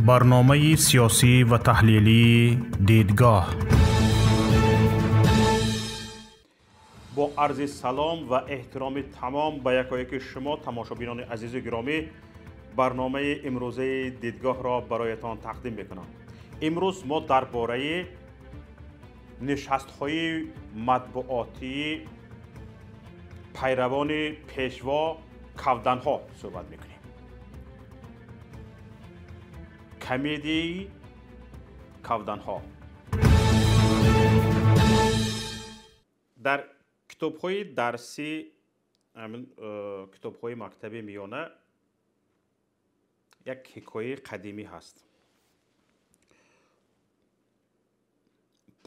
Барномаи сиёсӣ ва таҳлилии «Дидгоҳ». Бо арзи салом ва эҳтироми тамом ба якояки шумо, тамошобинони азизу гиромӣ, барномаи имрӯзаи «Дидгоҳро» бароятон тақдим мекунам. Имрӯз мо дар бораи нишастҳои матбуотии пайравони пешво кавданҳо суҳбат мекунем. Комедияи кавданҳо. Дар китобҳои дарсӣ, китобҳои мактаби миёна як ҳикояи қадимӣ ҳаст.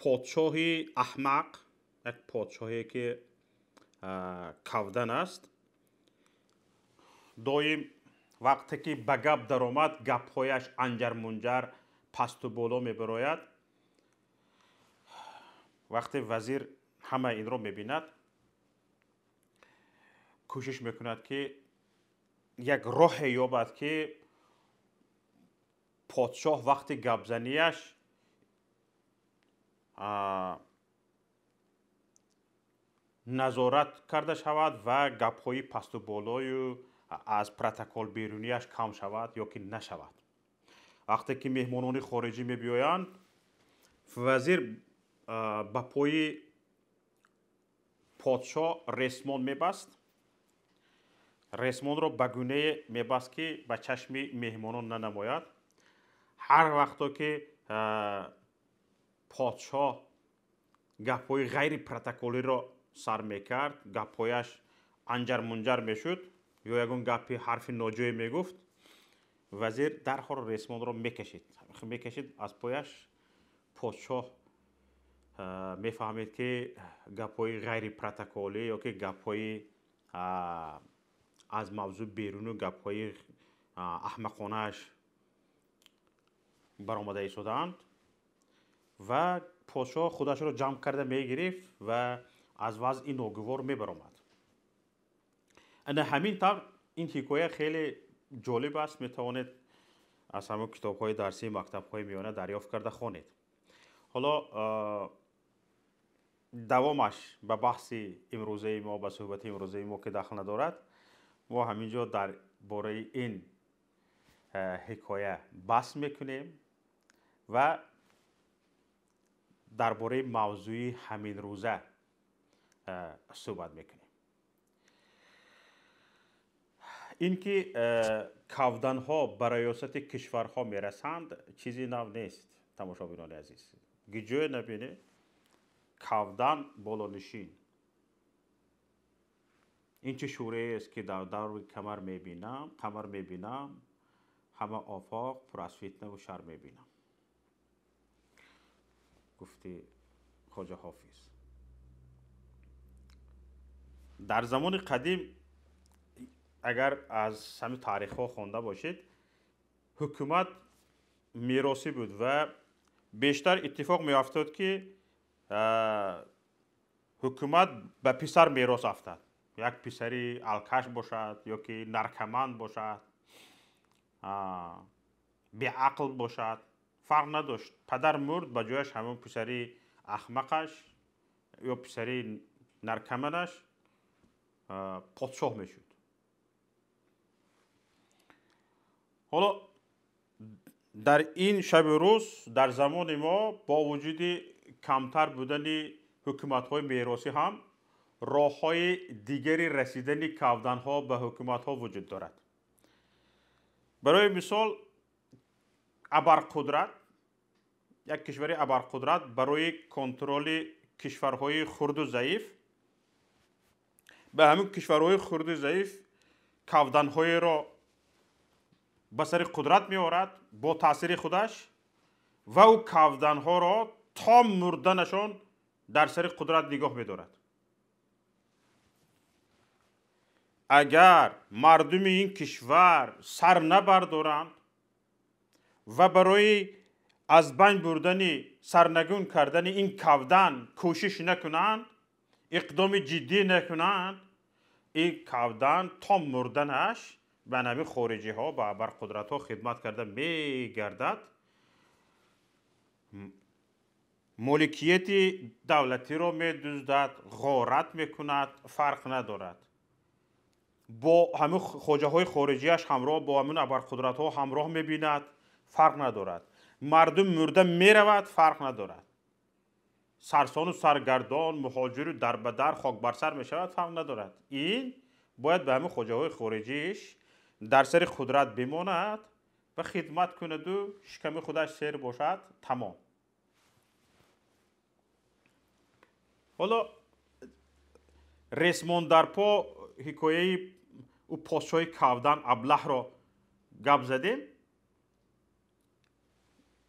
Подшоҳи аҳмақ, як подшоҳе ки кавдан аст, доим вақте ки ба гап даромад, гапҳояш анҷар-мунҷар, пасту боло мебарояд. Вақте вазир ҳама инро мебинад, кӯшиш мекунад, ки як роҳе ёбад, ки подшоҳ вақти гапзанияш назорат карда шавад ва гапҳои пасту болою аз протокол берунияш кам шавад ё ки нашавад. Вақте ки меҳмонони хориҷӣ мебиёянд, вазир ба пои подшоҳ ресмон мебаст. Ресмонро ба гунае мебаст, ки ба чашми меҳмонон нанамояд. Ҳар вақто ки подшоҳ гапҳои ғайрипротоколиро сар мекард, гапҳояш анҷар-мунҷар мешуд ё ягон гапи ҳарфи ноҷое мегуфт, вазир дарҳол ресмонро мекашид. Мекашид аз пояш. Подшоҳ мефаҳмид, ки гапҳои ғайрипротоколӣ ё ки гапҳои аз мавзӯъ беруну гапҳои аҳмақонааш баромада истодаанд ва подшоҳ худашро ҷамъ карда мегирифт ва аз вазъи ногувор мебаромад. Ана ҳамин тавр ин ҳикоя хеле ҷолиб аст, метавонед аз ҳамон китобҳои дарсии мактабҳои миёна дарёфт карда хонед. Ҳоло давомаш ба баҳси имрӯзаи мо, ба суҳбати имрӯзаи мо ки дахл надорад, мо ҳамин ҷо дар бораи ин ҳикоя баҳс мекунем ва дар бораи мавзӯи ҳаминрӯза суҳбат мекунем. Ин ки кавданҳо ба раёсати кишварҳо мерасанд, чизи нав нест, тамошобинони азиз. Гиҷое набинед, кавдан болонишин. Ин чӣ шӯреест, ки дар даври камар мебинам, қамар мебинам, ҳама офоқ пур аз фитнаву шар мебинам, гуфти Хоҷа Ҳофиз. Дар замони қадим, агар аз ҳамин таърихҳо хонда бошед, ҳукумат меросӣ буд ва бештар иттифоқ меафтод, ки ҳукумат ба писар мерос афтад. Як писари алкаш бошад ё ки наркоман бошад, беақл бошад, фарқ надошт. Падар мурд, ба ҷояш ҳамон писари ахмақаш ё писари наркоманаш подшоҳ мешуд. Ҳоло дар ин шабу рӯз, дар замони мо, бо вуҷуди камтар будани ҳукуматҳои меросӣ ҳам роҳҳои дигари расидани кавданҳо ба ҳукуматҳо вуҷуд дорад. Барои мисол, абарқудрат, як кишвари абарқудрат барои контроли кишварҳои хурду заиф ба ҳамин кишварҳои хурду заиф кавданҳоеро ба сари қудрат меорад бо таъсири худаш ва ӯ кавданҳоро то мурданашон дар сари қудрат нигоҳ медорад. Агар мардуми ин кишвар сар набардоранд ва барои аз байн бурдани, сарнагун кардани ин кавдан кӯшиш накунанд, иқдоми ҷиддӣ накунанд, ин кавдан то мурданаш ба ҳамин хориҷиҳо, ба абарқудратҳо хидмат карда мегардад, моликияти давлатиро медуздад, ғорат мекунад, фарқ надорад. Бо ҳамин хоҷаҳои хориҷиаш ҳамроҳ, бо ҳамин абарқудратҳо ҳамроҳ мебинад, фарқ надорад. Мардум мурда меравад, фарқ надорад. Сарсону саргардон, муҳоҷиру дарбадар, хок бар сар мешавад, фарқ надорад. Ин бояд ба ҳамин хоҷаҳои хориҷиш дар сари қудрат бимонад ва хидмат кунаду шиками худаш сер бошад, тамом. Ҳоло ресмондарпо ҳикояи ӯ подшоҳи Кавдан Аблаҳро гап задем.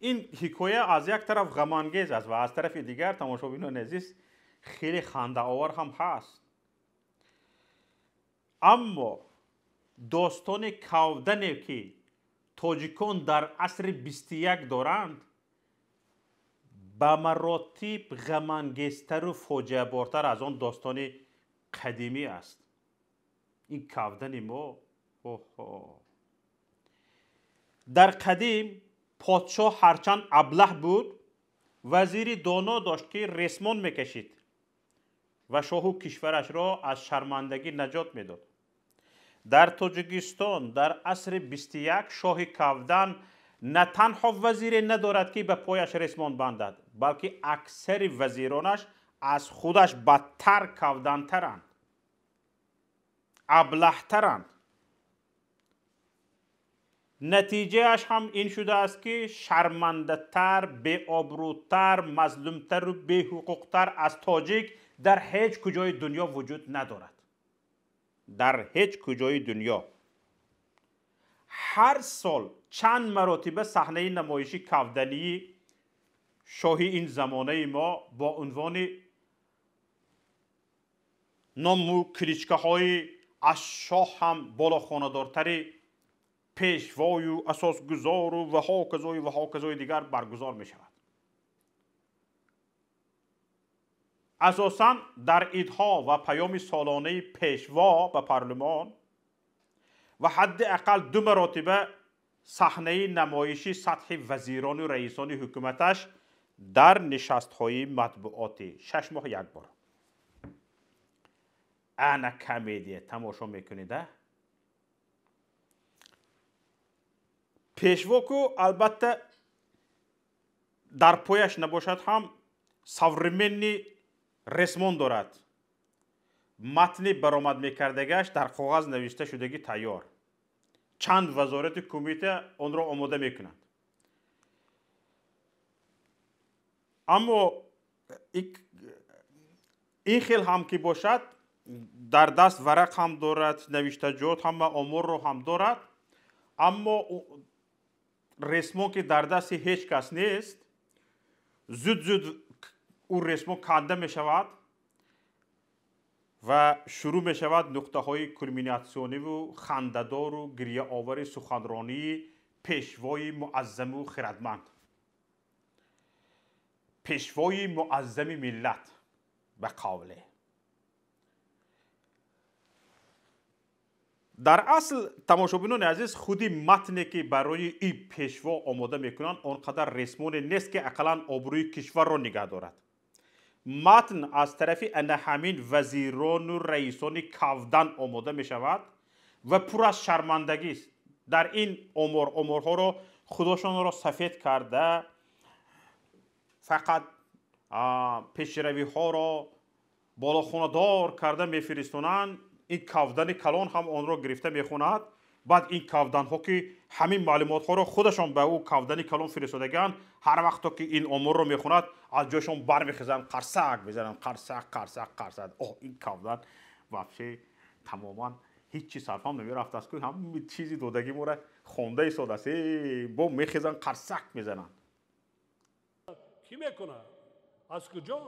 Ин ҳикоя аз як тараф ғамангез аст ва аз тарафи дигар, тамошобинони азиз, хеле хандаовар ҳам ҳаст. Аммо достони Кавдане ки тоҷикон дар асри 21 доранд, ба маротиб ғамангезтару фоҷиабортар аз он достони қадимӣ аст. Ин Кавдани мо, оҳо. Дар қадим подшоҳ ҳарчанд аблаҳ буд, вазири доно дошт ки ресмон мекашид ва шоҳу кишварашро аз шармандагӣ наҷот медод. Дар Тоҷикистон дар асри 21 шоҳи Кавдан на танҳо вазире надорад ки ба пояш ресмон бандад, балки аксари вазиронаш аз худаш бадтар кавдантаранд, аблаҳтаранд. Натиҷааш ҳам ин шудааст ки шармандатар, беобрӯтар, мазлумтару беҳуқуқтар аз тоҷик дар ҳеҷ куҷои дунё вуҷуд надорад. Дар ҳеҷ куҷои дунё. Ҳар сол чанд маротиба саҳнаи намоиши кавдании шоҳи ин замонаи мо бо унвони ному кличкаҳои аз шоҳ ҳам болохонадортари пешвою асосгузору ва ҳоказою ва ҳоказои дигар баргузор мешавад. Асосан дар идҳо ва паёми солонаи пешво ба парлумон ва ҳадди ақал ду маротиба саҳнаи намоиши сатҳи вазирону раисони ҳукуматаш дар нишастҳои матбуотӣ 6 моҳ як бор. Ана комедия тамошо мекунед, а? Пешво ку албатта дар пояш набошад ҳам современни ресмон дорад. Матни баромад мекардагиаш дар коғаз навишта шудагӣ тайёр. Чанд вазорати кумита онро омода мекунанд. Аммо ин хел ҳам ки бошад, дар даст варақ ҳам дорад, навиштаҷот ҳама оморро ҳам дорад, аммо ресмон ки дар дасти ҳеҷ кас нест, зуд-зуд ӯ ресмон канда мешавад ва шурӯъ мешавад нуқтаҳои кулминатсиониву хандадору гирьяовари суханронии пешвои муаззаму хирадманд, пешвои муаззами миллат ба қавле. Дар асл, тамошобинони азиз, худи матне ки барои ин пешво омода мекунанд, он қадар ресмоне нест ки ақаллан обрӯи кишварро нигаҳ дорад. Матн аз тарафи ана ҳамин вазирону раисони Кавдан омода мешавад ва пур аз шармандагист. Дар ин оморҳоро худошонро сафед карда, фақат пешравиҳоро болохонадор карда мефиристонанд. Ин кавдани калон ҳам онро гирифта мехонад. Баъд ин кавданҳо ки ҳамин маълумотҳоро худашон ба ӯ кавдани калон фиристодагианд, ҳар вақто ки ин оморро мехонад, аз ҷойшон бармехезанд, қарсак мезананд, қарсак, қарсак, қарсак. Оҳ, ин кавдан вообще тамоман ҳеҷ чиз сарфам намерафтааст, ки ҳамин чизи додагӣ моро хонда истодааст. Бо мехезанд, қарсак мезананд. Кӣ мекунад? Аз куҷо?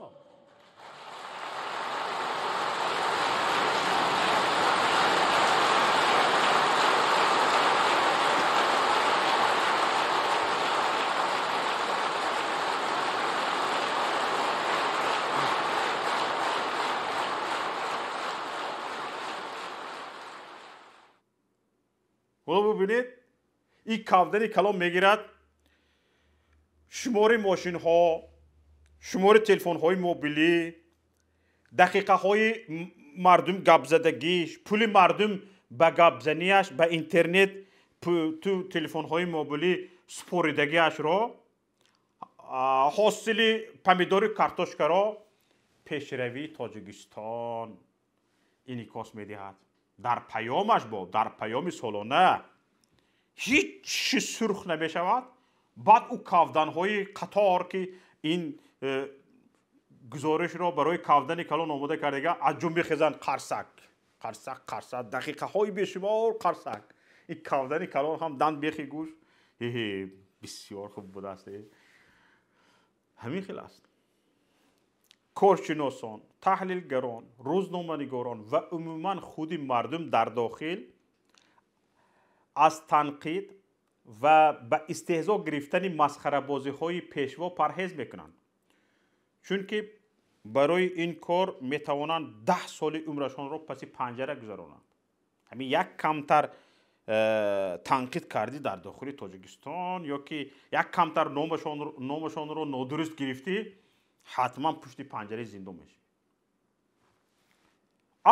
Ҳоло бубинед, ин кавдани калон мегирад шумори мошинҳо, шумори телефонҳои мобилӣ, дақиқаҳои мардум гапзадагиш, пули мардум ба гапзанияш, ба интернет, ту телефонҳои мобилӣ супоридагиашро, ҳосили помидори картошкаро пешравии Тоҷикистон инъикос медиҳад. Дар паёмаш бо, дар паёми солона ҳеҷ чиз сурх намешавад. Баъд ӯ кавданҳои қатор, ки ин гузоришро барои кавдани калон омода кардага, аз ҷум мехезанд қарсак, қарсак, қарсак, дақиқаҳои бешумор қарсак. Ин кавдани калон ҳам дан бехи гӯш. Ҳе, бисёр хуб будааст. Ҳамин хел аст. Коршиносон, таҳлилгарон, рӯзноманигорон ва умуман худи мардум дар дохил аз танқид ва ба истеҳзо гирифтани масхарабозиҳои пешво парҳез мекунанд, чунки барои ин кор метавонанд 10 соли умрашонро паси панҷара гузаронанд. Ҳамин як камтар танқид кардӣ дар дохили Тоҷикистон ё ки як камтар номашонро нодуруст гирифтӣ, ҳатман пушти панҷараи зиндон мешавӣ.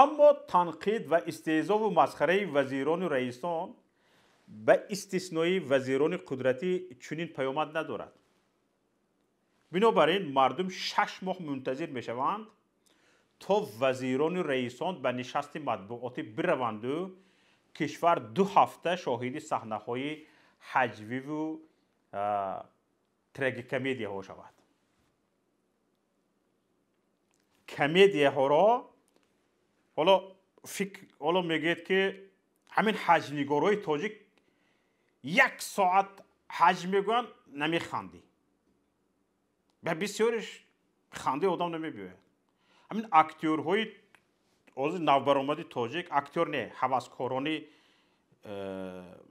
Аммо танқид ва истеҳзову масхараи вазирону раисон ба истиснои вазирони қудратӣ чунин паёмад надорад. Бинобар ин мардум 6 моҳ мунтазир мешаванд, то вазирону раисон ба нишасти матбуотӣ бираванду кишвар 2 ҳафта шоҳиди саҳнаҳои ҳаҷвиву трагикомедияҳо шавад. Комедияҳоро ҳоло фикр, ҳоло мегӯяд, ки ҳамин ҳаҷвнигорҳои тоҷик 1 соат ҳаҷв мегӯянд, намехандӣ. Ба бисёриш хандаи одам намебиёяд. Ҳамин актёрҳои ҳозир навбаромади тоҷик, актёр не, ҳаваскорони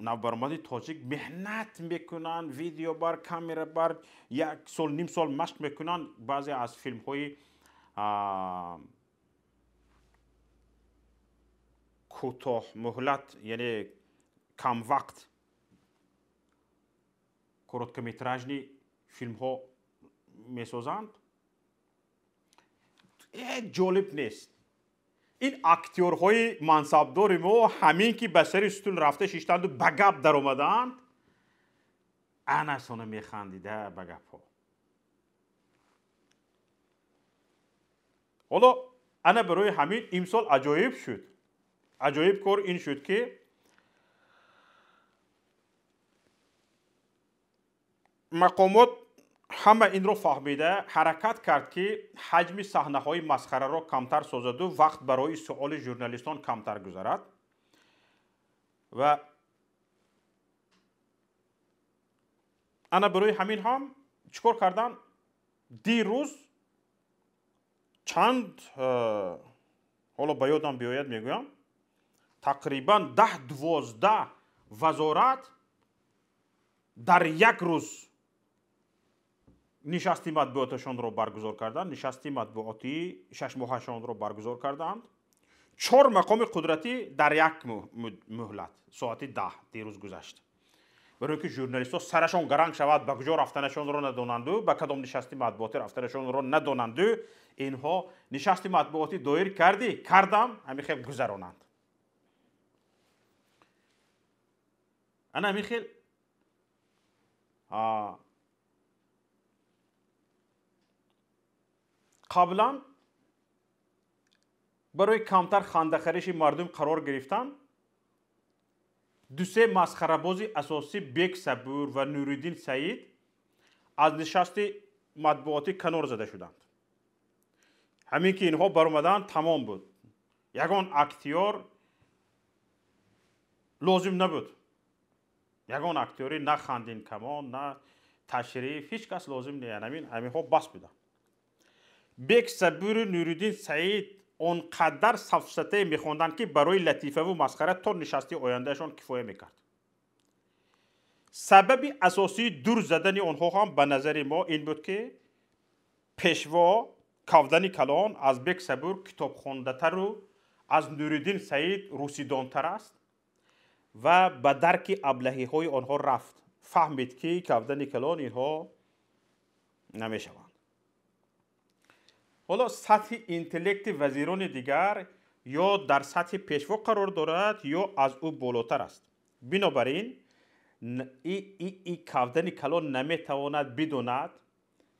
навбаромади тоҷик меҳнат мекунанд, видео бар, камера бар, 1 сол, ним сол машқ мекунанд. Баъзе аз филмҳои кӯтоҳ муҳлат, яъне камвақт, короткометражни филмҳо месозанд. Ҷолиб нест. Ин актёрҳои мансабдори мо ҳамин ки ба сари стул рафта шиштанду ба гап даромаданд, анасона механдида ба гапҳо. Ҳоло ана барои ҳамин имсол аҷоиб шуд. Аҷоиб кор ин шуд, ки мақомот ҳама инро фаҳмида ҳаракат кард, ки ҳаҷми саҳнаҳои масхараро камтар созаду вақт барои суоли журналистон камтар гузарад. Ва ана барои ҳамин ҳам чӣ кор карданд? Дирӯз чанд, ҳоло ба ёдам биёяд мегӯям, тақрибан 10-12 вазорат дар як рӯз нишасти матбуоташонро баргузор карданд, нишасти матбуотии 6 моҳашонро баргузор карданд. 4 мақоми қудратӣ дар як муҳлат, соати 10 дирӯз гузашт. Барои ки журналистҳо сарашон гаранг шавад, ба куҷо рафтанашонро надонанду, ба кадом нишасти матбуотӣ рафтанашонро надонанду, инҳо нишасти матбуотӣ доир кардӣ, кардам, ҳамин хел гузаронанд. Ана ҳамин хел қаблан барои камтар хандахариши мардум қарор гирифтан, 2-се масхарабози асосӣ Бек Сабур ва Нуриддин Саид аз нишасти матбуотӣ канор зада шуданд. Ҳамин ки инҳо баромаданд, тамом буд. Ягон актёр лозим набуд. Ягон актёри, на хандин камон, на ташриф, ҳеҷ кас лозим не. Ҳаминҳо бас буданд. Бек Сабуру Нуриддин Саид он қадар сафсатае мехонданд, ки барои латифаву масхара то нишасти ояндаашон кифоя мекард. Сабаби асосии дур задани онҳо ҳам ба назари мо ин буд, ки пешво кавдани калон аз Бек Сабур китобхондатару аз Нуриддин Саид русидонтар аст. ва ба дарки аблаҳиҳои онҳо рафт. Фаҳмид, ки кавдани калон инҳо намешаванд. Ҳоло сатҳи интеллекти вазирони дигар ё дар сатҳи пешво қарор дорад, ё аз ӯ болотар аст. Бинобар ин и кавдани калон наметавонад бидонад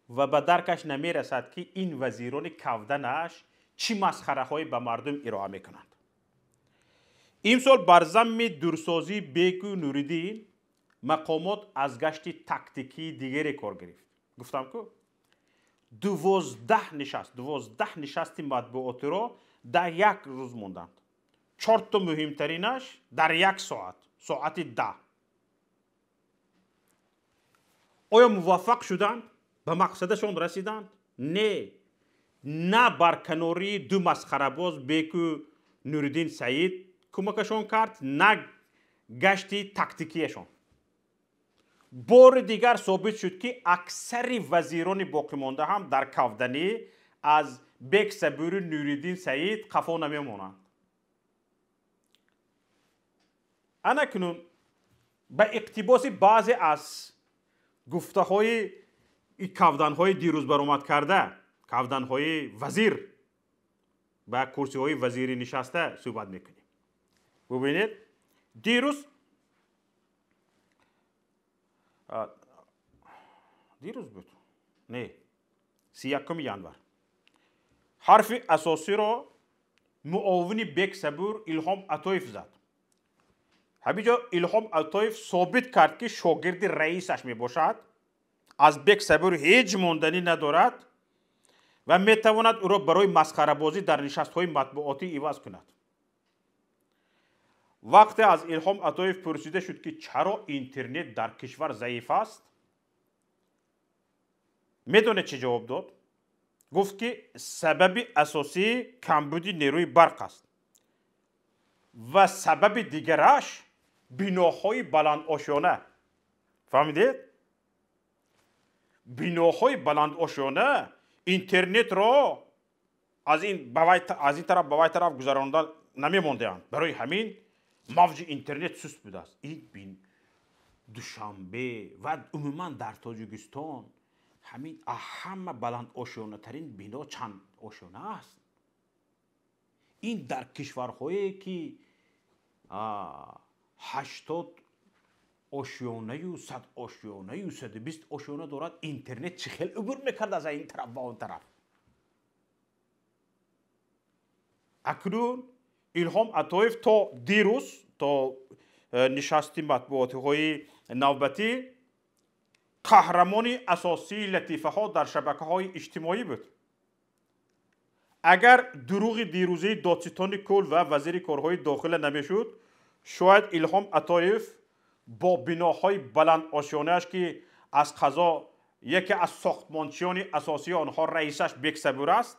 ва ба даркаш намерасад, ки ин вазирони кавданаш чӣ масхараҳое ба мардум ироа мекунанд. Имсол бар замми дурсозии Беку Нуриддин мақомот аз гашти тактикии дигаре кор гирифт. Гуфтам ку 12 нишаст, 12 нишасти матбуотиро дар як рӯз монданд. Чорто муҳимтаринаш дар як соат, соати 10. Оё муваффақ шуданд? Ба мақсадашон расиданд? Не. На барканории ду масхарабоз Беку Нуриддин Саид кӯмакашон кард, на гашти тактикияшон. Бори дигар собит шуд, ки аксари вазирони боқимонда ҳам дар кавданӣ аз Бек Сабури Нуриддин Саид қафо намемонанд. Анакнун ба иқтибоси баъзе аз гуфтаҳои кавданҳои дирӯз баромад карда, кавданҳои вазир ба курсиҳои вазирӣ нишаста суҳбат мекунем. Бубинед, дирӯз буд, не, 31 январ, ҳарфи асосиро муовини Бек Сабур Илҳом Атоев зад. Ҳаминҷо Илҳом Атоев собит кард, ки шогирди раисаш мебошад, аз Бек Сабур ҳеҷ монданӣ надорад ва метавонад ӯро барои масхарабозӣ дар нишастҳои матбуотӣ иваз кунад. Вақте аз Илҳом Атоев пурсида шуд, ки чаро интернет дар кишвар заиф аст, медонед чӣ ҷавоб дод? Гуфт, ки сабаби асосии камбуди нерӯи барқ аст ва сабаби дигараш биноҳои баландошёна. Фаҳмидед? Биноҳои баландошёна интернетро аз ин тараф ба вай тараф гузаронда намемондаанд. Барои ҳамин мавҷи интернет суст будааст. Ин бин Душанбе ва умуман дар Тоҷикистон ҳамин ҳама баландошёнатарин бино чанд ошёна аст. Ин дар кишварҳое ки 80 ошёнаю 100 ошёнаю 120 ошёна дорад, интернет чӣ хел убур мекард аз ин тараф ба он тараф? Акнун Илҳом Атоев то дирӯз, то нишасти матбуотиҳои навбатӣ қаҳрамони асосии латифаҳо дар шабакаҳои иҷтимоӣ буд. Агар дурӯғи дирӯзаи додситони кул ва вазири корҳои дохила намешуд, шояд Илҳом Атоев бо биноҳои баландошёнааш, ки аз қазо яке аз сохтмончиёни асосии онҳо раисаш Бек Сабур аст,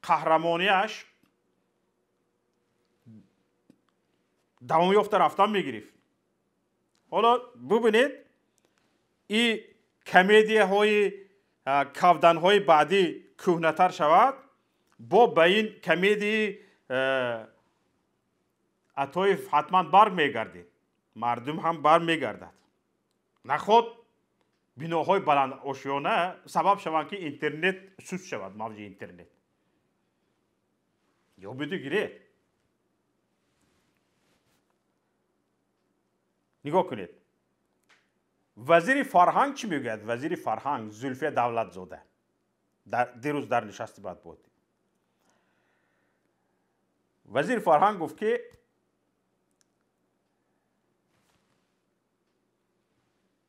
қаҳрамониаш давом ёфта рафтан мегирифт. Ҳоло бубинед, и комедияҳои кавданҳои баъдӣ кӯҳнатар шавад, бо ба ин комедии Атоев ҳатман бармегардед. Мардум ҳам бармегардад. Наход биноҳои баландошёна сабаб шаванд, ки интернет суст шавад, мавҷи интернет. Ё биду гиред. Нигоҳ кунед. Вазири фарҳанг чӣ мегӯяд? Вазири фарҳанг Зулфия Давлатзода дирӯз дар нишасти матбуотӣ. Вазири фарҳанг гуфт, ки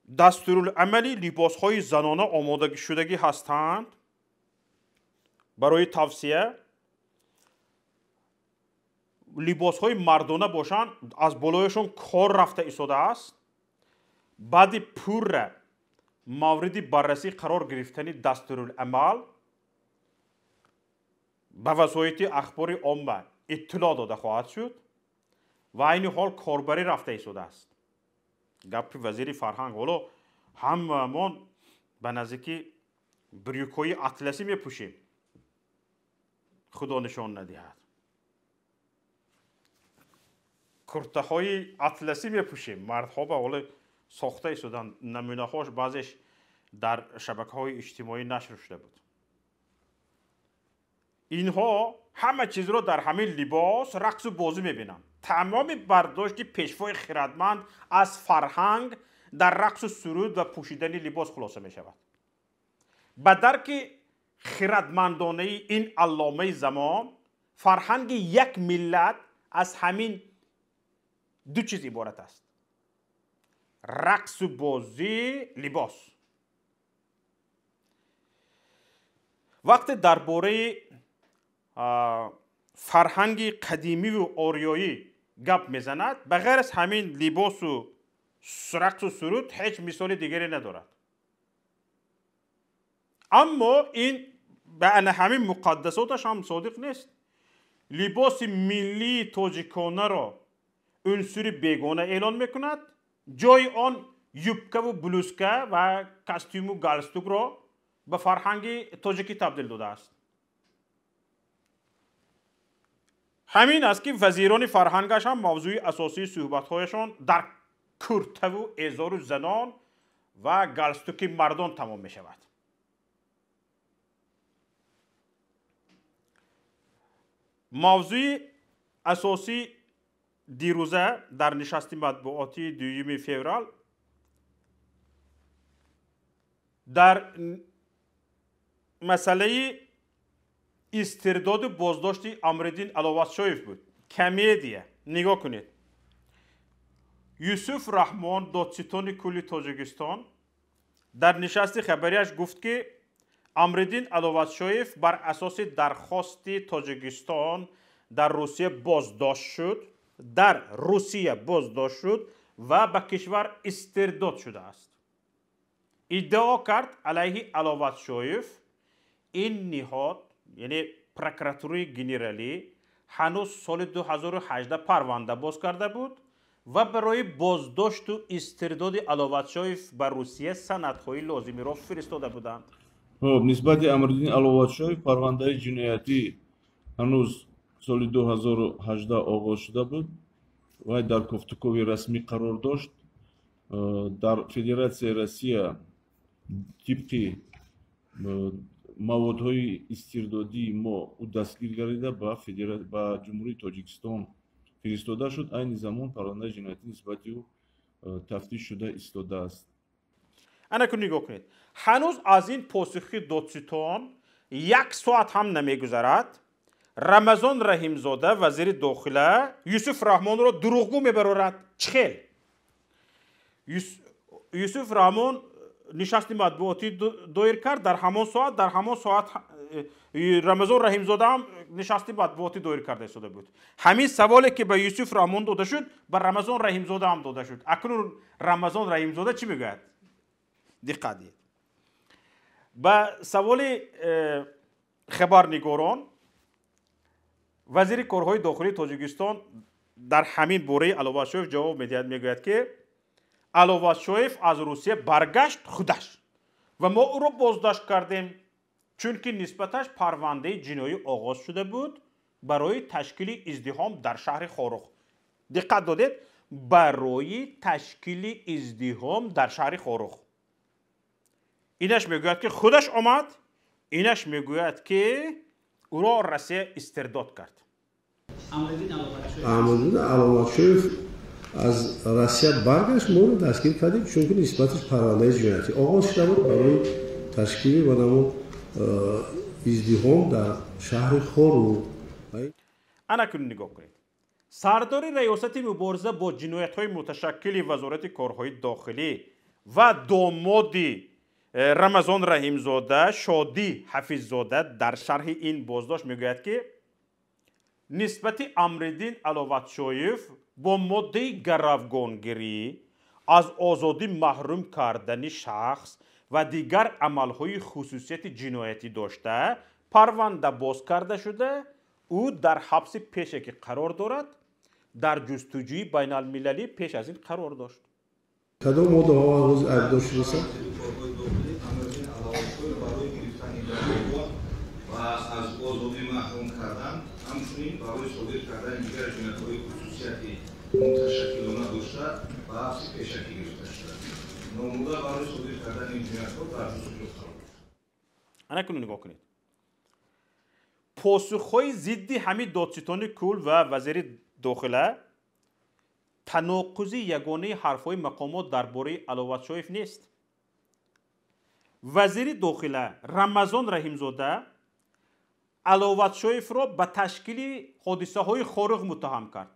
дастурулъамали либосҳои занона омодашудагӣ ҳастанд барои тавсия. Либосҳои мардона бошанд, аз болояшон кор рафта истодааст. Баъди пурра мавриди баррасӣ қарор гирифтани дастурулъамал ба васоити ахбори омма иттилоъ дода хоҳад шуд ва айни ҳол корбарӣ рафта истодааст. Гапи вазири фарҳанг. Ҳоло ҳамамон ба наздики брюкҳои атласӣ мепӯшем, худо нишон надиҳад. Куртаҳои атласӣ мепӯшем, мардҳо ба ҳоле сохта истоданд, намунаҳош баъзеш дар шабакаҳои иҷтимоӣ нашр шуда буд. Инҳо ҳама чизро дар ҳамин либос, рақсу бозӣ мебинанд. Тамоми бардошти пешвои хирадманд аз фарҳанг дар рақсу суруд ва пӯшидани либос хулоса мешавад. Ба дарки хирадмандонаи ин алломаи замон, фарҳанги як миллат аз ҳамин ду чиз иборат аст: рақсу бозӣ, либос. Вақте дар бораи фарҳанги қадимиву ориёӣ гап мезанад, ба ғайр аз ҳамин либосу рақсу суруд ҳеҷ мисоли дигаре надорад. Аммо ин ба ана ҳамин муқаддасоташ ҳам содиқ нест. Либоси миллии тоҷиконаро унсури бегона эълон мекунад, ҷои он юбкаву блузка ва костюму галстукро ба фарҳанги тоҷикӣ табдил додааст. Ҳамин аст, ки вазирони фарҳангаш ҳам мавзӯи асосии суҳбатҳояшон дар куртаву эзору занон ва галстуки мардон тамом мешавад. Мавзӯи асосӣ дирӯза дар нишасти матбуотии 2 феврал дар масъалаи истирдоду боздошти Амриддин Аловатшоев буд. Комедия. Нигоҳ кунед. Юсуф Раҳмон, додситони кулли Тоҷикистон, дар нишасти хабарияш гуфт, ки Амриддин Аловатшоев бар асоси дархости Тоҷикистон дар Русия боздошт шуд, дар Русия боздошт шуд ва ба кишвар истирдод шудааст. Иддао кард, алайҳи Аловатшоев ин ниҳод, яъне прокуратураи генералӣ, ҳанӯз соли 2018 парванда боз карда буд ва барои боздошту истирдоди Аловатшоев ба Русия санадҳои лозимиро фиристода буданд. Хоб, нисбати Амриддин Аловатшоев парвандаи ҷиноятӣ ҳанӯз соли 2018 оғоз шуда буд. Вай дар кофтукови расмӣ қарор дошт. Дар Федератсияи Россия тибқи маводҳои истирдодии мо ӯ дастгир гардида ба Ҷумҳурии Тоҷикистон фиристода шуд. Айни замон парвандаи ҷиноятӣ нисбати ӯ тафтиш шуда истодааст. Ана кун нигоҳ кунед. Ҳанӯз аз ин посухи додситон як соат ҳам намегузарад, Рамазон Раҳимзода, вазири дохила, Юсуф Раҳмонро дурӯғгӯ мебарорад. Чӣ хел? Юсуф Раҳмон нишасти матбуотӣ доир кард, дар ҳамон соат Рамазон Раҳимзода ҳам нишасти матбуотӣ доир карда истода буд. Ҳамин саволе, ки ба Юсуф Раҳмон дода шуд, ба Рамазон Раҳимзода ҳам дода шуд. Акнун Рамазон Раҳимзода чӣ мегӯяд? Диққат диҳед. Ба саволи хабарнигорон вазири корҳои дохилии Тоҷикистон дар ҳамин бораи Аловатшоев ҷавоб медиҳад, мегӯяд, ки Аловатшоев аз Русия баргашт худаш ва мо ӯро боздошт кардем, чунки нисбаташ парвандаи ҷиноӣ оғоз шуда буд барои ташкили издиҳом дар шаҳри Хоруғ. Диққат додед, барои ташкили издиҳом дар шаҳри Хоруғ. Инаш мегӯяд, ки худаш омад, инаш мегӯяд, ки ӯро Россия истирдод кард. Амриддин Аловатшоев аз Россия баргашт, моро дастгир кардем, чунки нисбаташ парвандаи ҷиноятӣ оғоз шуда буд барои ташкили ва намун издиҳом дар шаҳри Хоруғ. Ана кунед, нигоҳ кунед. Сардори раёсати мубориза бо ҷиноятҳои муташаккили Вазорати корҳои дохилӣ ва домоди Рамазон Раҳимзода, Шодӣ Ҳафиззода, дар шарҳи ин боздошт мегӯяд, ки нисбати Амриддин Аловатшоев бо моддаи гаравгонгирӣ, аз озодӣ маҳрум кардани шахс ва дигар амалҳои хусусияти ҷиноятӣ дошта парванда боз карда шуда, ӯ дар ҳабси пеше ки қарор дорад, дар ҷустуҷӯи байналмилалӣ пеш аз ин қарор дошт. Кадом моддаҳо ҳанӯз айбдор шудааст? Ва аз озодӣ маҳрум кардан, ҳамчунин барои содир кардани дигар ҷиноятҳои хусусияти муташаккилона дошта ба ҳабси пешакӣ гирифта шуданд. Номбурда барои содир кардани ин ҷиноятҳо дар ҷустуҷӯ қарор дошт. Ана кунун нигоҳ кунед. Посухҳои зидди ҳамин додситони кул ва вазири дохила таноқузи ягонаи ҳарфҳои мақомот дар бораи Аловатшоев нест. Вазири дохила Рамазон Раҳимзода Аловатшоевро ба ташкили ҳодисаҳои хоруғ муттаҳам кард,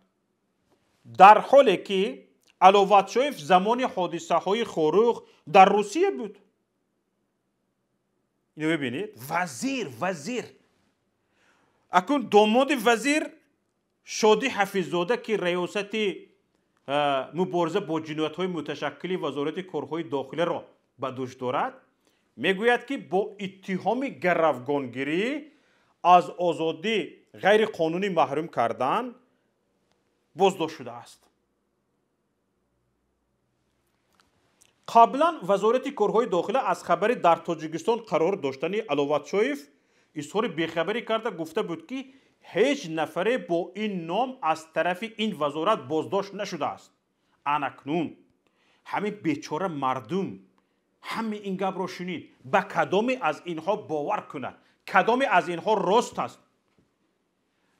дар ҳоле ки Аловатшоев замони ҳодисаҳои хоруғ дар Русия буд. Ино бибинед, вазир акун домоди вазир Шодӣ Ҳафиззода, ки раёсати мубориза бо ҷиноятҳои муташаккили Вазорати корҳои дохиларо ба дӯш дорад, мегӯяд, ки бо иттиҳоми гаравгонгирӣ, аз озодӣ ғайриқонунӣ маҳрум кардан боздошт шудааст. Қаблан Вазорати корҳои дохила аз хабари дар Тоҷикистон қарор доштани Аловатшоев изҳори бехабарӣ карда гуфта буд, ки ҳеҷ нафаре бо ин ном аз тарафи ин вазорат боздошт нашудааст. Анакнун ҳамин бечора мардум ҳамин ин гапро шунид, ба кадоме аз инҳо бовар кунад, кадоме аз инҳо рост аст?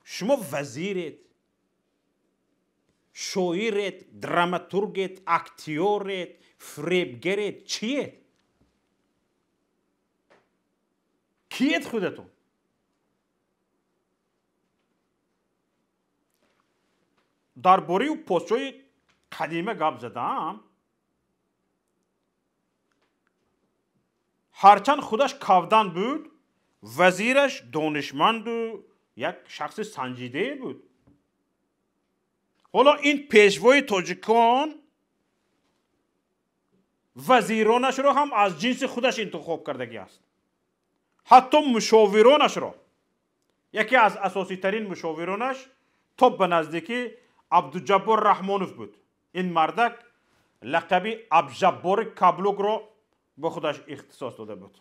Шумо вазиред, шоиред, драматургед, актёред, фиребгаред, чиед? Киед худатон? Дар бораи подшоҳи қадима гап задаам, ҳарчанд худаш кавдан буд, вазираш донишманду як шахси санҷидае буд. Ҳоло ин пешвои тоҷикон вазиронашро ҳам аз ҷинси худаш интихоб кардагӣ аст, ҳатто мушовиронашро. Яке аз асоситарин мушовиронаш то ба наздикӣ Абдуҷаббор Раҳмонов буд. Ин мардак лақаби Абҷаббори Каблукро ба худаш ихтисос дода буд.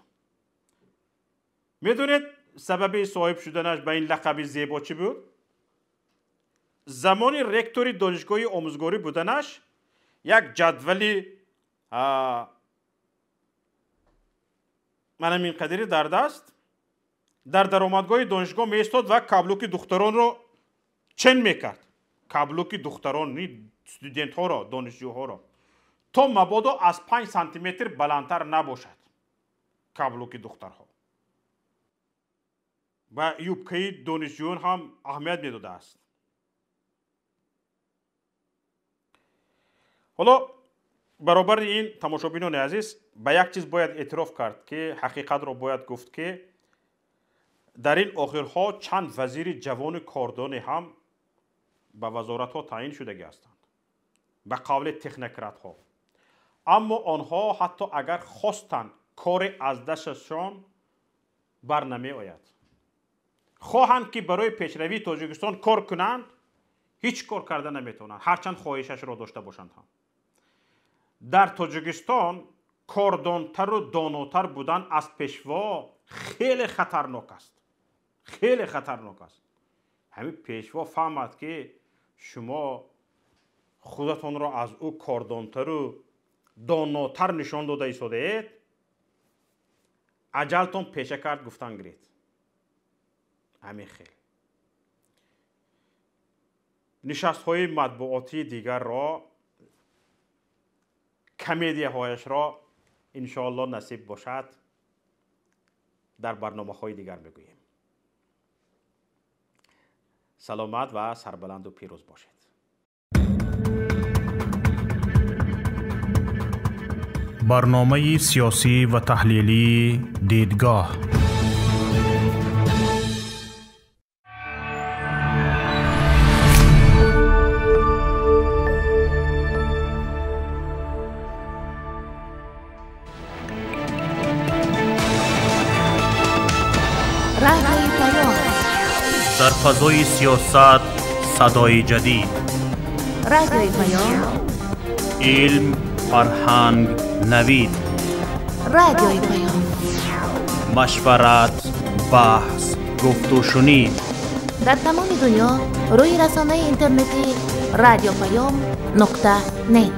Медонед сабаби соҳиб шуданаш ба ин лақаби зебо чӣ буд? Замони ректори донишгоҳи омӯзгорӣ буданаш як ҷадвали манам ин қадири дар даст дар даромадгоҳи донишгоҳ меистод ва каблуки духтаронро чен мекард. Каблуки духтарон, студентҳоро, донишҷӯҳоро, то мабодо аз 5 сантиметр баландтар набошад каблуки духтарҳо. Ба юбкаи донишҷӯён ҳам аҳамият медодааст. Ҳоло баробари ин, тамошобинони азиз, ба як чиз бояд эътироф кард, ки ҳақиқатро бояд гуфт, ки дар ин охирҳо чанд вазири ҷавони кордоне ҳам ба вазоратҳо таъин шудагӣ ҳастанд, ба қавли технократҳо. Аммо онҳо ҳатто агар хостанд, коре аз дасташон бар намеояд. Хоҳанд, ки барои пешравии Тоҷикистон кор кунанд, ҳеҷ кор карда наметавонанд, ҳарчанд хоҳишашро дошта бошанд ҳам. Дар Тоҷикистон кордонтару донотар будан аз пешво хеле хатарнок аст, хеле хатарнок аст. Ҳамин пешво фаҳмад, ки шумо худатонро аз ӯ кордонтару донотар нишон дода истодаед, аҷалтон пеша кард гуфтан гиред. Ҳамин хел нишастҳои матбуотии дигарро, комедияҳояшро иншоалло насиб бошад дар барномаҳои дигар мегӯем. Саломат ва сарбаланду пирӯз бошед. Барномаи сиёсӣ ва таҳлилии «Дидгоҳ». Дар фазои сиёсат садои ҷадид, Радиои Паём, илм, фарҳанг, навид, Радиои Паём, машварат, баҳс, гуфтушунид. Дар тамоми дунё рӯи расонаи интернетӣ Радиопаём нуқта нет.